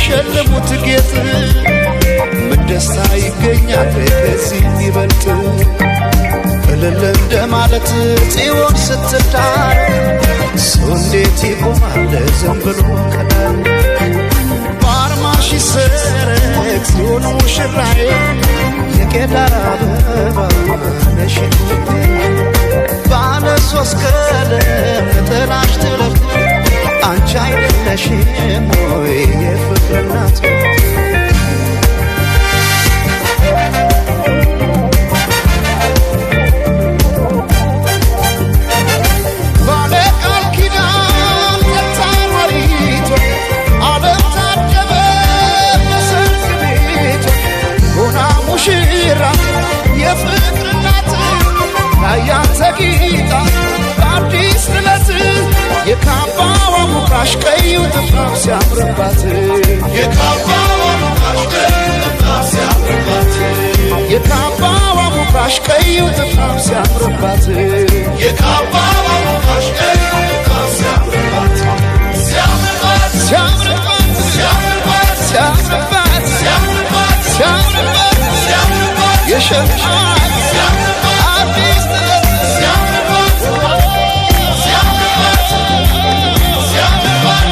ሸልሙት ጌጥ ምን ደስታ ይገኛል ከዚህ የሚበልጥ? እልል እንደማለት ጽዮን ስትዳር ሰው እንዴት ይቆማል ዝም ብሎ ከዳር? ባርማሽ ይሰረቅ ጽዮን ሙሽራዬ፣ የቄዳር አበባ ነሽ ባለ ሶስት ቀለም ጥላሽ ጥለቱ፣ አንቺ አይደለሽም ወይ የፍቅር እናት? ባለ ቃል ኪዳን ተታማሪቷ፣ ዓለም ታጀበ በሰርግ ቤቷ፣ ሆና ሙሽራ የፍቅር እናት ላያት ተጊጣ በአዲስ ጥለት። የካባዋ ሙካሽ ቀዩ ጥፍራም ሲያምርባት፣ የካባዋ ሙካሽ ቀዩ ጥፍራም ሲያምርባት፣ የካባዋ ሙካሽ ቀዩ ጥፍራም ሲያምርባት፣ የካባዋ ሙካሽ ቀዩ ጥፍራም ሲያምርባት፣ ሲያምርባት ሲያምርባት ሲያምርባት ሲያምርባት ሲያምርባት ሲያምርባት ሲያምርባት የሸማት ሲያምርባት አዲስ ጥለት ሲያምርባት ሲያምርባት ሲያምርባት።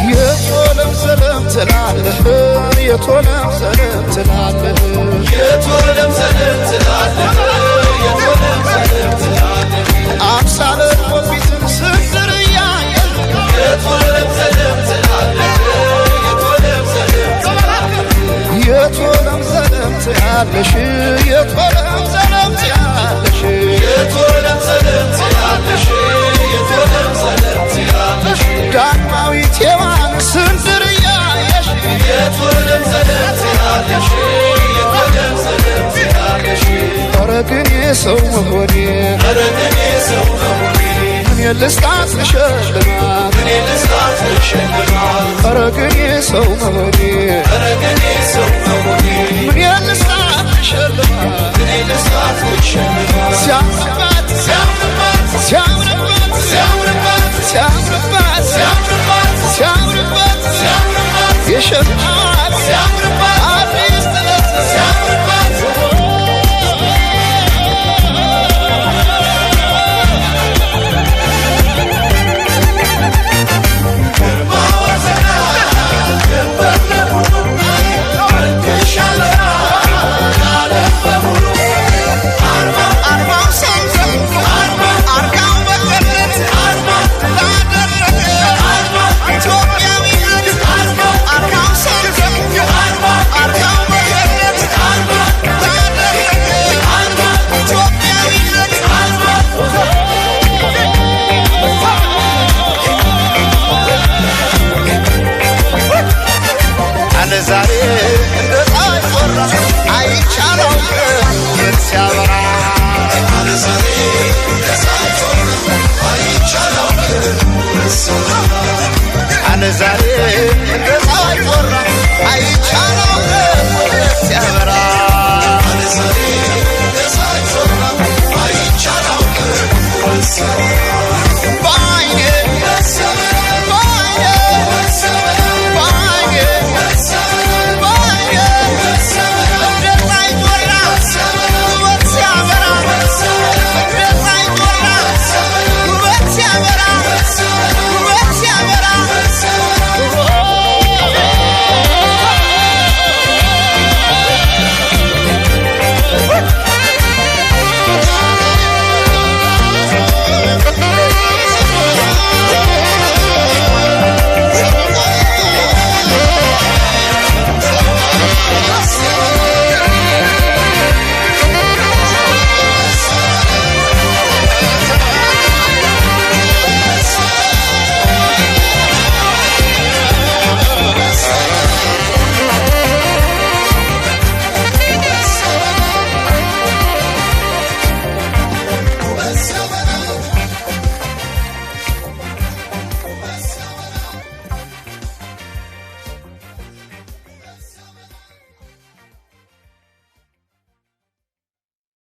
የቶለም ዘለም ትላለህ፣ የቶለም ዘለም ትላለህ፣ የቶለም ዘለም ትላለህ፣ የቶለም ዘለም ትላለህ፣ አምሳለ ቆቢትን ስንዝር እያየህ የቶለም ዘለም ትላለህ፣ የቶለም ዘለም ትላለህ፣ የቶለም ዘለም ትያለሽ፣ የቶለም ዘለም ትያለሽ፣ የቶለም ዘለም ትያለሽ፣ የቶለም ዘለም ትያለሽ፣ ዳግማዊት ሔዋን ስንዝር እያየሽ የቶለም ዘለም ትያለሽ፣ የቶለም ዘለም ትያለሽ። ኧረ ግን የሰው መሆኔ፣ ኧረ ግን የሰው መሆኔ፣ ምን ልስጣት ልሸልማት፣ ምን ልስጣት ልሸልማት፣ ኧረ ግን የሰው መሆኔ፣ ኧረ ግን የሰው መሆኔ፣ ምን ልስጣት ልሸልማት፣ ምን ልስጣት ልሸልማት፣ ሲያምርባት ሲያምርባት ሲያምርባት ሲያምርባት ሲያምርባት ሲያምርባት ሲያምርባት ሲያምርባት የሸማት ሲያምርባት አዲስ ጥለት ሲያምርባት። ሲያባ